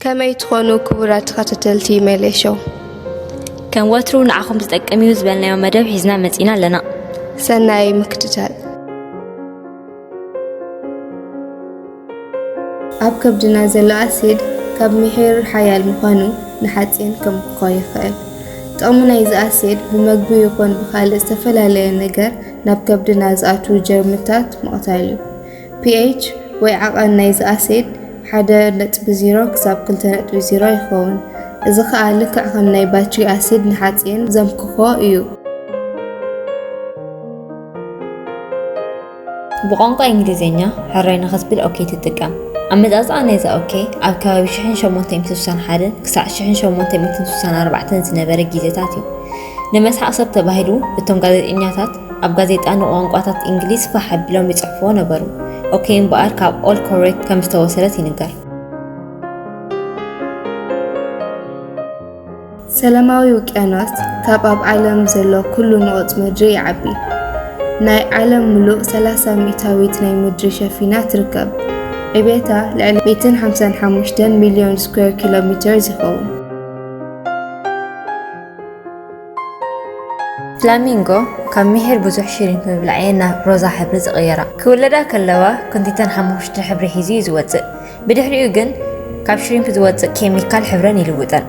ከመይ ትኾኑ ክቡራት ተኸታተልቲ ሜሌ ሾው? ከም ወትሩ ንዓኹም ዝጠቅም እዩ ዝበልናዮ መደብ ሒዝና መጺና ኣለና። ሰናይ ምክትታል። ኣብ ከብድና ዘሎ ኣሲድ ካብ ምሒር ሓያል ምዃኑ ንሓጺን ከምክኾ ይኽእል። ጥቕሚ ናይዚ ኣሲድ ብመግቢ ይኹን ብኻልእ ዝተፈላለየ ነገር ናብ ከብድና ዝኣትዉ ጀርምታት ምቕታል እዩ። ፒኤች ወይ ዓቐን ናይዚ ኣሲድ ሓደ ነጥቢ ዜሮ ክሳብ ክልተ ነጥቢ ዜሮ ይኸውን። እዚ ኸኣ ልክዕ ከም ናይ ባትሪ ኣሲድ ንሓጺን ዘምክኾ እዩ። ብቋንቋ እንግሊዝኛ ሕራይ ንኽትብል ኦኬ ትጥቀም። ኣመጻጽኣ ናይዛ ኦኬ ኣብ ከባቢ ሽሕን ሸሞንተ ሚእትን ስሳን ሓደን ክሳዕ ሽሕን ሸሞንተ ሚእትን ስሳን ኣርባዕተን ዝነበረ ግዜታት እዩ። ንመስሓቕ ሰብ ተባሂሉ እቶም ጋዜጠኛታት ኣብ ጋዜጣ ንቋንቋታት እንግሊዝ ፋሕ ኣቢሎም ይጽሕፍዎ ነበሩ። ኦኬ እምበኣር ካብ ኦል ኮሬክት ከም ዝተወሰደት ይንገር። ሰላማዊ ውቅያኖስ ካብ ኣብ ዓለም ዘሎ ኩሉ ንቑጽ ምድሪ ይዓቢ። ናይ ዓለም ምሉእ ሰላሳ ሚእታዊት ናይ ምድሪ ሸፊና ትርከብ። ዕቤታ ልዕሊ ሚእትን ሓምሳን ሓሙሽተን ሚልዮን ስኩዌር ኪሎ ሜተር ይኸውን። ፍላሚንጎ ካብ ምሒር ብዙሕ ሽሪምፕ ምብላዕ እየን ናብ ሮዛ ሕብሪ ዝቕየራ። ክውለዳ ከለዋ ክንቲተን ሓሙኽሽቲ ሕብሪ ሒዙ እዩ ዝወጽእ። ብድሕሪኡ ግን ካብ ሽሪምፕ ዝወጽእ ኬሚካል ሕብረን ይልውጠን።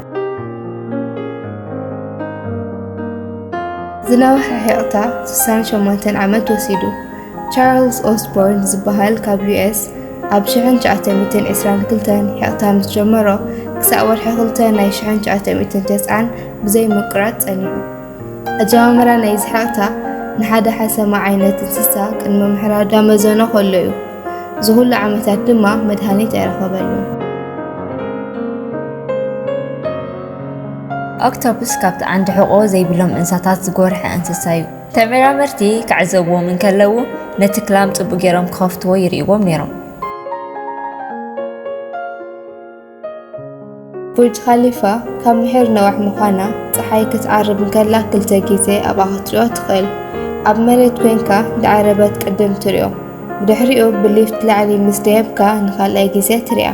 ዝነውሐ ሒቕታ ስሳን ሸሞንተን ዓመት ወሲዱ። ቻርልስ ኦስቦርን ዝበሃል ካብ ዩ ኤስ ኣብ ሽሕን ትሽዓተ ሚእትን ዕስራን ክልተን ሒቕታ ምስ ጀመሮ ክሳዕ ወርሒ ክልተ ናይ ሽሕን ትሽዓተ ሚእትን ተስዓን ብዘይ ምቁራጽ ጸኒሑ። ኣጀማምራ ናይዚ ሒቕታ ንሓደ ሓሰማ ዓይነት እንስሳ ቅድሚ ምሕራድ ዳመዘኖ ከሎ እዩ። እዚ ኩሉ ዓመታት ድማ መድሃኒት ኣይረኸበሉን። ኦክቶፕስ ካብቲ ዓንዲ ሕቖ ዘይብሎም እንስሳታት ዝጎርሐ እንስሳ እዩ። ተመራመርቲ ክዕዘብዎም እንከለዉ ነቲ ክላም ጽቡቕ ገይሮም ክኸፍትዎ ይርእይዎም ነይሮም። ቡርጅ ኻሊፋ ካብ ምሒር ነዋሕ ምዃና፣ ጸሓይ ክትዓርብ እንከላ ክልተ ግዜ ኣብኣ ክትሪኦ ትኽእል። ኣብ መሬት ኮይንካ እንዳዓረበት ቅድም ትሪኦ፣ ብድሕሪኡ ብሊፍት ላዕሊ ምስ ደየብካ ንኻልኣይ ግዜ ትሪኣ።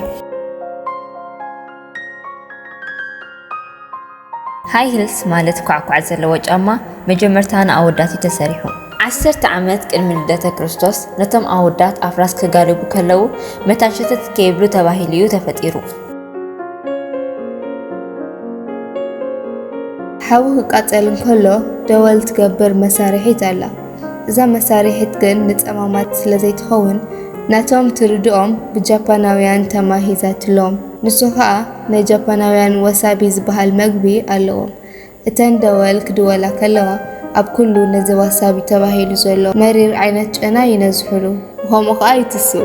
ሃይ ሂልስ ማለት ኳዕኳዕ ዘለዎ ጫማ መጀመርታ ንኣወዳት እዩ ተሰሪሑ። ዓሰርተ ዓመት ቅድሚ ልደተ ክርስቶስ ነቶም ኣወዳት ኣፍራስ ክጋልቡ ከለዉ መታን ሸተት ከይብሉ ተባሂሉ እዩ ተፈጢሩ። ሓዊ ክቃጸል እንከሎ ደወል ትገብር መሳርሒት ኣላ። እዛ መሳርሒት ግን ንጸማማት ስለ ዘይትኸውን ናቶም ትርድኦም ብጃፓናውያን ተማሂዛትሎም። ንሱ ኸኣ ናይ ጃፓናውያን ወሳቢ ዝበሃል መግቢ ኣለዎም። እተን ደወል ክድወላ ከለዋ ኣብ ኩሉ ነዚ ዋሳቢ ተባሂሉ ዘሎ መሪር ዓይነት ጨና ይነዝሑሉ። ብኸምኡ ኸኣ ይትስኡ።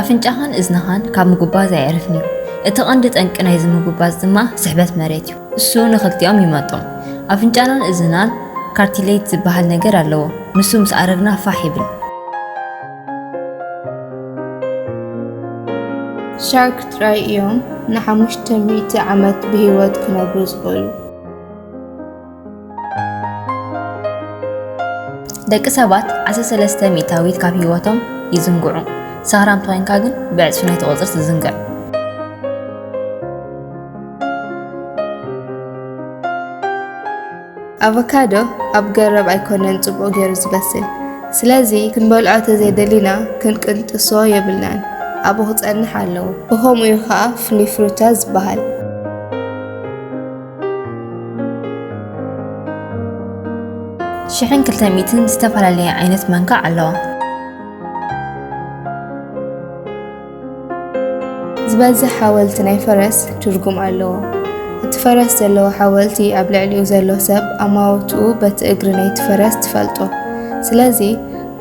ኣፍንጫኻን እዝንኻን ካብ ምጉባዝ ኣየዕርፍን እዩ። እቲ ቐንዲ ጠንቂ ናይዚ ምጉባዝ ድማ ስሕበት መሬት እዩ። እሱ ንኽልቲኦም ይመጦም። ኣፍንጫናን እዝንናን ካርቲሌጅ ዝበሃል ነገር ኣለዎ። ንሱ ምስ ኣረግና ፋሕ ይብል። ሻርክ ጥራይ እዮም ንሓሙሽተ ሚእቲ ዓመት ብህይወት ክነብሩ ዝኽእሉ። ደቂ ሰባት ዓሰርተ ሰለስተ ሚእታዊት ካብ ህይወቶም ይዝንግዑ። ሰኽራም ተኾይንካ ግን ብዕጽፊ ናይቲ ቁጽሪ ትዝንግዕ። ኣቮካዶ ኣብ ገረብ ኣይኮነን ጽቡቕ ገይሩ ዝበስል። ስለዚ ክንበልዖ ተዘይደሊና ክንቅንጥሶ የብልናን። ኣብኡ ክጸንሕ ኣለዎ። ብኸምኡ እዩ ኸኣ ፍሉይ ፍሩታ ዝበሃል። ሽሕን ክልተ ሚእትን ዝተፈላለየ ዓይነት መንካዕ ኣለዋ። ዝበዝሕ ሓወልቲ ናይ ፈረስ ትርጉም ኣለዎ። እቲ ፈረስ ዘለዎ ሓወልቲ ኣብ ልዕሊኡ ዘሎ ሰብ ኣማውትኡ በቲ እግሪ ናይቲ ፈረስ ትፈልጦ። ስለዚ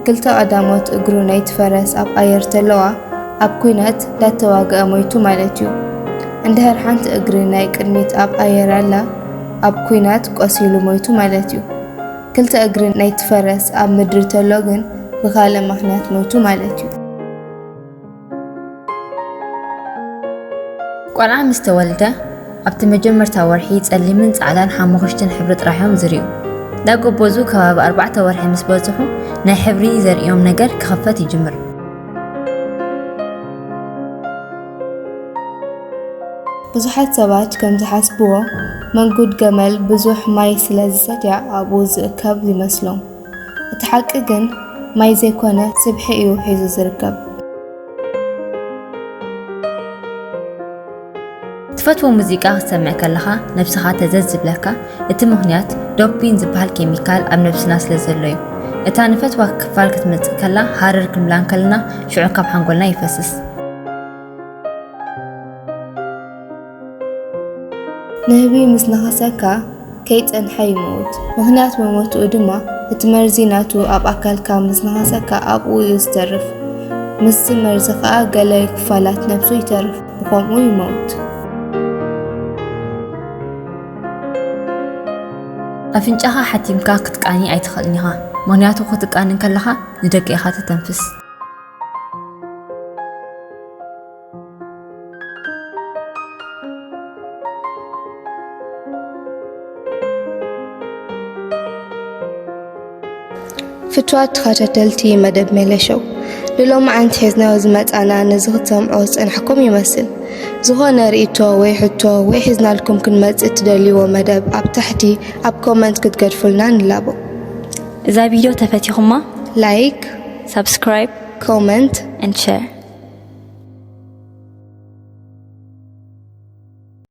ክልተ ቀዳሞት እግሩ ናይቲ ፈረስ ኣብ ኣየር ተለዋ ኣብ ኲናት እንዳተዋግአ ሞይቱ ማለት እዩ። እንድሕር ሓንቲ እግሪ ናይ ቅድሚት ኣብ ኣየር ኣላ ኣብ ኲናት ቆሲሉ ሞይቱ ማለት እዩ። ክልተ እግሪ ናይቲ ፈረስ ኣብ ምድሪ ተሎ ግን ብኻልእ ምኽንያት ሞይቱ ማለት እዩ። ቆልዓ ምስ ተወልደ ኣብቲ መጀመርታ ወርሒ ጸሊምን ጻዕዳን ሓሙኽሽትን ሕብሪ ጥራሕ እዮም ዝርእዩ። ዳጎቦዙ ከባቢ ኣርባዕተ ወርሒ ምስ በጽሑ ናይ ሕብሪ ዘርእዮም ነገር ክኽፈት ይጅምር። ብዙሓት ሰባት ከም ዝሓስብዎ መንጉድ ገመል ብዙሕ ማይ ስለ ዝሰትያ ኣብኡ ዝእከብ ይመስሎም። እቲ ሓቂ ግን ማይ ዘይኮነ ስብሒ እዩ ሒዙ ዝርከብ። ትፈትዎ ሙዚቃ ክትሰምዕ ከለኻ ነብስኻ ተዘዝ ዝብለካ እቲ ምኽንያት ዶፒን ዝበሃል ኬሚካል ኣብ ነብስና ስለ ዘሎ እዩ። እታ ንፈትዋ ክፋል ክትመጽእ ከላ ሃረር ክንብላ እንከለና ሽዑ ካብ ሓንጎልና ይፈስስ። ንህቢ ምስ ነኸሰካ ከይጸንሐ ይመውት። ምኽንያት መሞትኡ ድማ እቲ መርዚ ናቱ ኣብ ኣካልካ ምስ ነኸሰካ ኣብኡ እዩ ዝተርፍ። ምስዚ መርዚ ከኣ ገለ ክፋላት ነብሱ ይተርፍ፣ ብኸምኡ ይመውት። ኣፍንጫኻ ሓቲምካ ክትቃኒ ኣይትኽእልን ኢኻ፣ ምኽንያቱ ክትቃኒ እንከለኻ ንደገ ኢኻ ተተንፍስ። ፍትዋት ተኸታተልቲ መደብ ሜለሾው፣ ንሎማዓንቲ ሒዝናዮ ዝመጻና ነዚ ክትሰምዖ ዝጸናሕኩም ይመስል። ዝኾነ ርእይቶ ወይ ሕቶ ወይ ሒዝናልኩም ክንመጽእ እትደልይዎ መደብ ኣብ ታሕቲ ኣብ ኮመንት ክትገድፉልና ንላቦ። እዛ ቪድዮ ተፈቲኹማ ላይክ፣ ሳብስክራይብ ኮመንት and share